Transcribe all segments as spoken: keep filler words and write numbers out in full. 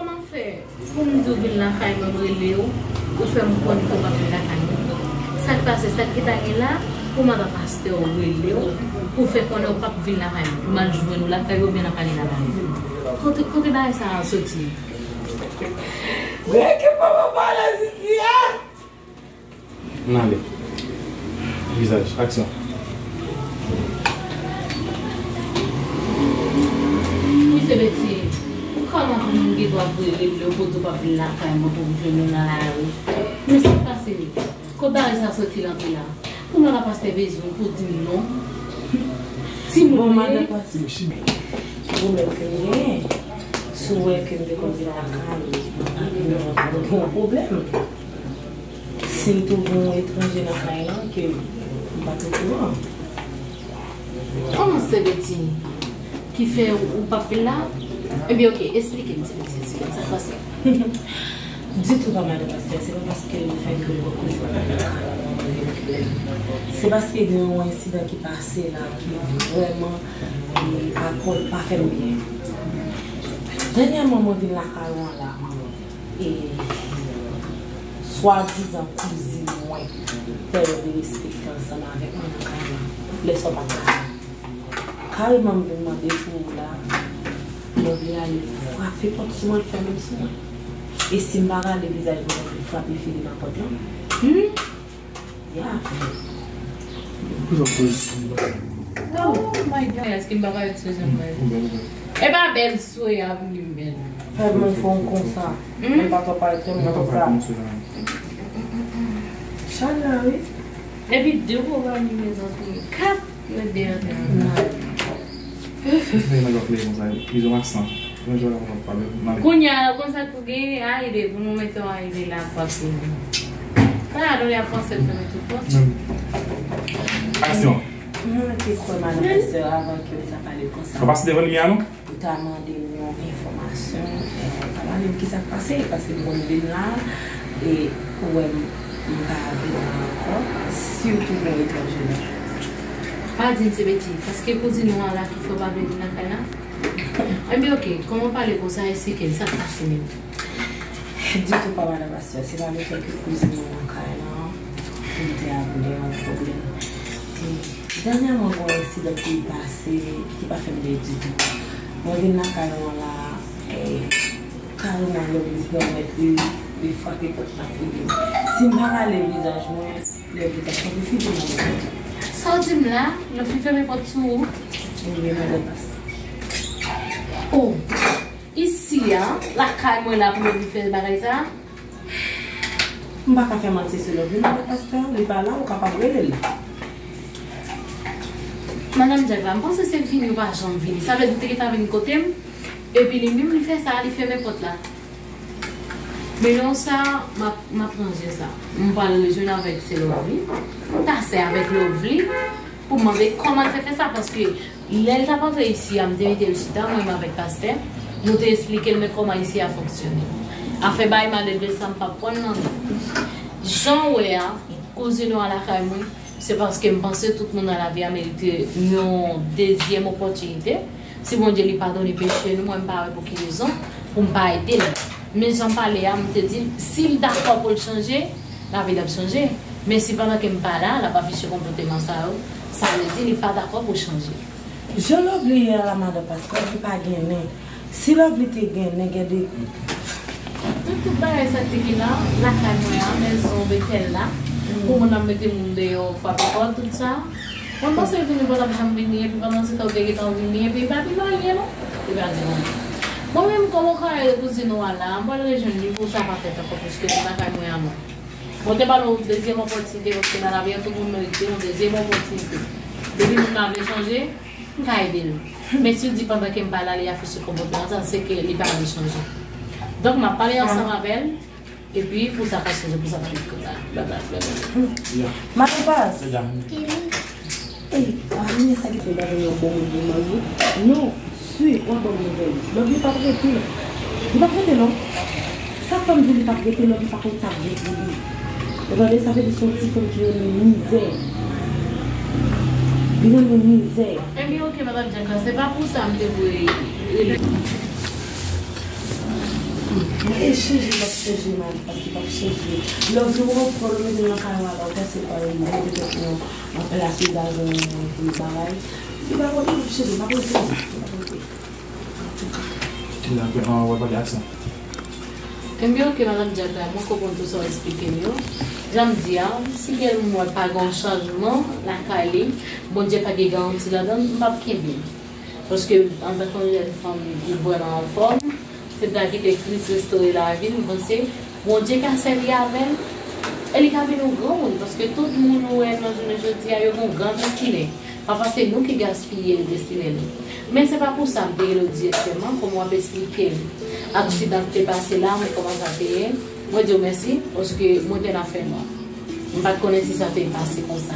Kòman fè pou m di w vin lakay mwen, m rele w, ou fè m konnen ke w p ap vin lakay mwen? Sa k pase, sa k gentan gen la, pou madan pastè w rele w, pou fè konnen w p ap vin lakay mwen, pou m al jwenn ou lakay ou oubyen n ap ale lakay mwen? Kote, kote bagay sa a soti? Gade ki mama pale sisi a! N ale. Vizaj, aksyon. Misye Beti, kòman pou moun gen dwa vre rele w pou di w p ap vin lakay mwen pou m jwenn ou nan lari? Men sa k pase wi? Kot bagay sa soti l antre la? Pou madan pastè bezwen w pou di m non? Timoun Bon, madan pastè, pwoblèm ke m genyen. Si w wè ke m te konn vin lakay ou, m pa vin, nou gen yon pwoblèm. Si m twouve yon etranje nan kay lan ke m pa t okouran. Kòman se Beti ki fè ou p ap vin la? Ebyen, oke, esplike m, se Beti, esplike m sa k pase. Ditou pa, madan pastè, se pa paske le fè ke mwen koze pa nan kay lan. Se paske gen yon ensidan ki pase la ki vrèman, e, pa, pa fè m byen. Dènyèman, mwen vin lakay ou an la. E swadizan kouzin mwen fè yon derespekte ansanm avèk mwen nan kay lan, lè sa w pa t la. Kareman m vin mande pou ou la, mwen vin ale frape pòt sou mwen, l fèmen sou mwen. E si m pa rale vizaj mwen, mwen vin frape figi nan pòt lan. Hmm? Ya. Poukisa w poze kesyon sa? Oh my God. Èske m pa parèt sou jan m parèt? Ou bèl, ou bèl. E pa bèl sou e a pou li bèl. Fè mwen fè w konsa. Hmm? Mwen pa twò parèt fè m konsa. Chala, wi. Epi de gwo bal li mezanmi. Kat. Mwen deyò tè. Mwen nèg ap plede konsa, li jwenn aksan. Mwen jwenn aksan pale, m ale. Kounye a, konsa tou gen ayide, pou nou mete yon ayide la, pase. Sa a, nou ap panse l fèmen tout pòt. Aksyon. Mwen te kwè madan pastè avan ke w ta pale konsa. Ou pase devan limyè a, non? Ou ta mande m yon enfòmasyon, eh, ou ta mande m kisa k pase, paske m konn vin la, e ou wè m, m pa vin la ankò, sitou pou etranje la. Pa di m se betiz, paske kouzin ou an la ki fè w pa vle vin lakay la? Ebyen, oke, kòman w pale konsa, esplike m sa k pase menm. Ditou pa, madan pastè, se pa le fè ke kouzin mwen nan kay lan, pou m te avle yon pwoblèm. E, dènyèman, gen yon ensidan ki pase, ki pa fè m byen ditou. Mwen vin nan kay lan la, e, kareman, Lovely pèmèt li, li frape pòt nan figi m. Si m pa rale vizaj mwen, Lovely t ap frape figi m avèk pòt la. Sa w di m la, Lovely fèmen pòt sou ou? Wi, madan pastè. Oh! Isi a, lakay mwen la pou yo vin fè bagay sa? M pa ka fè manti sou Lovely, madan pastè, li pa la, ou kapab rele l. Madanm Jack la, m panse se vini ou pa janm vini. Sa vle di ou te gentan vin kote m, epi li menm li fè sa, li fèmen pòt la. Men non sa, m ap, m ap ranje sa. M pral rejwenn avèk se Lovely. M pase avèk Lovely pou m mande kòman l fè fè sa, paske lè l t ap antre isi a, m te mete l chita, mwen menm avèk pastè, nou te esplike l men kòman isi a fonksyone. Afè bay malelve sa, m p ap pran l nan men. Jan w wè a, kouzin ou an lakay mwen, se paske m panse tout moun nan lavi a merite yon dezyèm opòtinite. Si Bondye li padone peche nou, mwen m pa wè pou ki rezon pou m pa ede l. Men jan m pale a, m te di l, si l dakò pou l chanje, lavi l ap chanje. Men si pandan ke m pa la, l ap afiche konpòteman sa yo, sa vle di li pa dakò pou chanje. Jan Lovely ye a la, madan pastè, li pa gen nen. Si Lovely te gen nen, gen de. Tout, tout bagay sa ki te gen la, lakay mwen an, mezon Betèl la, pou moun ap mete moun deyò, frape pòt, tout sa. Mwen panse yo te di pa t ap janm vini, epi pandan se tan yo te gentan vini, epi li pa di nou anyen non. Li pa di nou anyen. Mwen menm, kòm ou ka rele kouzin ou a la, m pral rejwenn li pou sa pa fèt ankò, piske li lakay mwen an non. Mwen te ba nou yon dezyèm opòtinite, paske nan lavi a, tout moun merite yon dezyèm opòtinite. Depi moun nan vle chanje, m ka ede l. Men si l di pandan ke m pa la, li afiche konpòtman sa, se ke li pa vle chanje. Donk, m ap pale ansanm avè l, epi pou sa ka chanje, pou sa pa met konsa. Blablabla. Madan Paz. Ey, pa renmen sa ki fè l pa renmen yon bon moun pou manje. Non, si, w ap ban m nouvèl. Lovely p ap rete. Li p ap rete, non. Sa k fè m di li p ap rete, Lovely pa konn sa k gen pou li. Ou tande, sa vle di se yon ti fanm ki renmen mizè. Li renmen mizè. Ebyen, oke, madan Bianca, se pa pou sa m te voye rele. Mwen e chanje, m ap chanje, man, paske m ap chanje. Lè w vin w pran, w mete nan kay w, w pase pa yon bon, petèt yon, yon plas ou ta jwenn yon bon bagay. Li pa konn, m ap chanje, m pa konn fè, m pa konn fè. Antouka. Kite la, an, w ap pale ak sa. Ebyen, oke, madanm Jack la, mwen konprann tout sa w eksplike m yo. Jan m di a, si gen moun mwen pa gen yon chanjman lakay li, Bondye pa gen garanti ladan l, m p ap kenbe l. Paske antanke yon jèn fanm ki vrèman anfòm, se ta kite Kris restore lavi l, m panse Bondye ka sèvi avè l, e li ka vin yon granmoun, paske tout moun ou wè nan jounen jodi a, yo gen yon gran destine. Pafwa se nou ki gaspiye destine nou. Men se pa pou sa m te rele w dirèkteman, kòm w ap eksplike m aksidan ki te pase la, mwen kòman sa te ye. Mwen di w mèsi, paske mwen te nan fènwa. M pa t konnen si sa te pase konsa.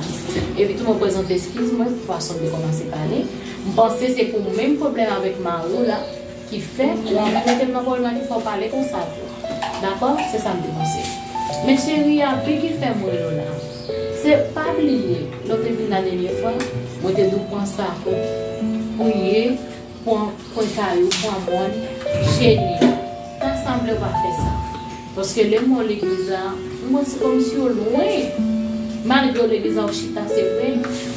Epi tou mwen prezante eskiz mwen pou fason m te kòmanse pale. M panse se pou menm pwoblèm avèk mari w la ki fè w anvi mete m nan pwoblèm la ki fè w pale konsa tou. Dakò? Se sa m te panse. Men cheri a, byen ki fè m rele w la. Se pa bliye, lè w te vin la dènyè fwa, mwen te di w pran sa pou, pou ye, pran pwen kay ou, pran mòn, cheni. Ta sanble w pa fè sa. Paske lè m wè w legliz la, m wè se kòmsi w lwen. Malgre w legliz la, w chita, se vre.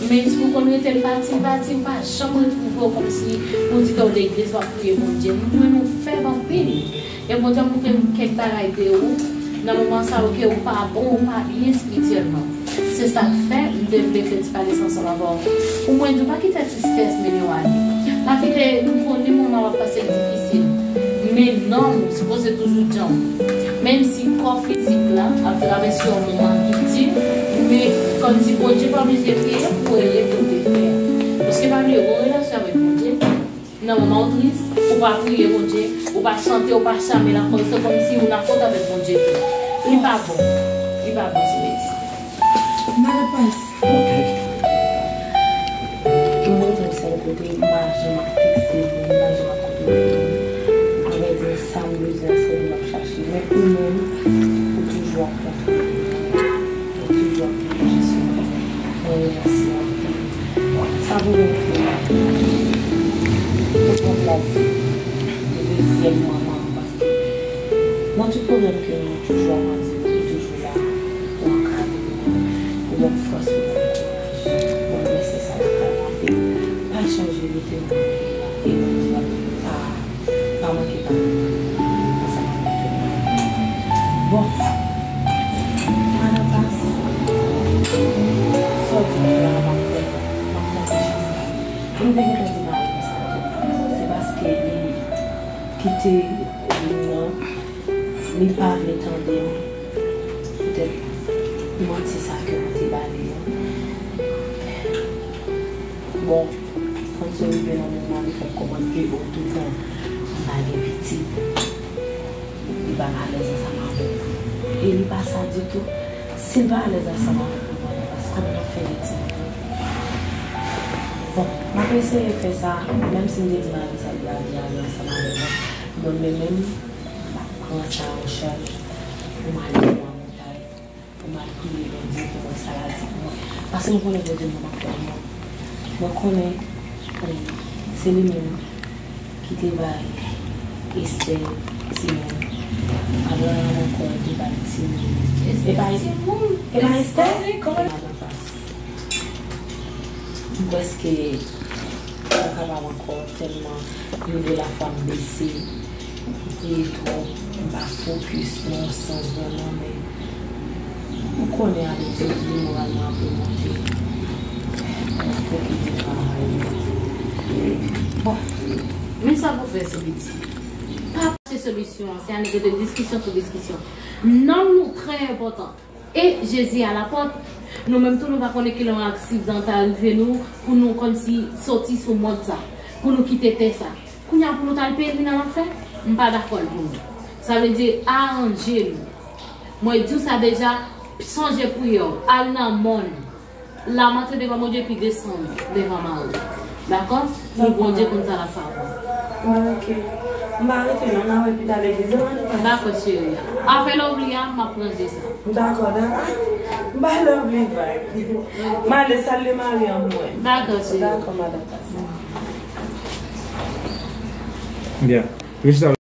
Men si w konn rete l pati, l pati, w pa janm retwouve w kòmsi pou di ke w legliz, w ap priye Bondye. M wè nou fèb anpil. E Bondye ap montre m kèk bagay de ou, nan moman sa yo ke ou pa bon, ou pa byen espirityèlman. Se sa k fè m te vle fè ti pale sa ansanm avè w. Pou mwen di w pa kite tristès mennen w ale. Pa kite, m konnen moman w ap pase l difisil. Men nanm ou sipoze toujou djanm. Menm si kò fizik la ap travèse yon moman ki di, men kòmsi Bondye pa oblije peye pou w rele pou w te fè. Paske pa bliye, yon relasyon avèk Bondye, nan moman w tris, ou pa priye Bondye, ou pa chante, ou pa chame, l ap fè w se kòmsi ou nan kont avèk Bondye tou. Li pa bon. Li pa bon, se betiz. Madan Pans. Ok. Mwen menm sèl kote, m pa janm ap fikse moun, m pa janm ap kontwole moun. Anvèdi sa m bezwen, se li m ap chache. Men ou menm, ou toujou ap kontwole mwen. Ou toujou ap reflechi sou mwen. Mwen remèsye w anpil. Sa pou mwen fè la. Ou pran plas de dezyèm manman m, paske nan tout pwoblèm ke nou toujou ap andiye, ou toujou la pou ankadre mwen, pou ban m fòs, pou ban m kouraj. Mwen remèsye sa lakay mwen anpil. Pa chanje, rete nan men li, e Bondye ap pa pa manke pa ansanm avèk tout moun. Bon, madan Pas, sa w di m la, m ap fè, m ap tante chans la. M te gentan di mari m sa tou. Se paske li kite li nan, li pa vle tande m. Poutèt manti sa ke mwen te ba li an. Bon, fò n sou rive nan moman li fè m konprann ke, o, toutan m pa gen pitit, li pa alèz ansanm avè m. E li pa sa ditou. Si l pa alèz ansanm avè m, mwen pa kòman l ap fè gen timoun. Bon, m ap eseye fè sa, menm si m te di mari m sa, li pa vle ale ansanm avè mwen. Bon, men menm, m ap pran sa an chaj pou m ale sou montay. Pou m al priye Bondye pou mwen sa l a di pou mwen. Paske m konnen Bondye m nan ap fè mwen. Mwen konnen, wi, se li menm ki te bay Estè timoun. Abraram ankò te bay timoun. E pa, e pa Estè? Kòman? M prèske pa kapab ankò tèlman nivo lafwa m bese. M priye twòp, m pa fokis nan yon sans vrèman, men m konnen avèk Jezi, moral mwen ap remonte. M ap fokis nan travay mwen. Bon, men sa pou fè, se piti. Pa pase solisyon an, se annik rete diskisyon sou diskisyon. Nanm nou trè enpòtan. E Jezi alapòt. Nou menm tou, nou pa konnen kilè yon aksidan ta rive nou, pou nou kòmsi soti sou mond sa, pou nou kite tè sa. Kounye a pou nou t al peri nan lanfè, m pa dakò l pou nou. Sa vle di, aranje nou. Mwen di w sa deja, sonje priyè w, al nan mòn, lamante devan Bondye, epi desann devan mari w. Dakò? Pou Bondye konn sa l ap fè avè w. Bon, ok. M pa rete non, n a wè pita legliz la, nou pa. Dakò, cheri. Afè Lovely a, m ap ranje sa. Dakò, dakò. M bay Lovely vag. M ale salye mari an pou mwen. Dakò, cheri. Dakò, madan Pas. Byen. Rejina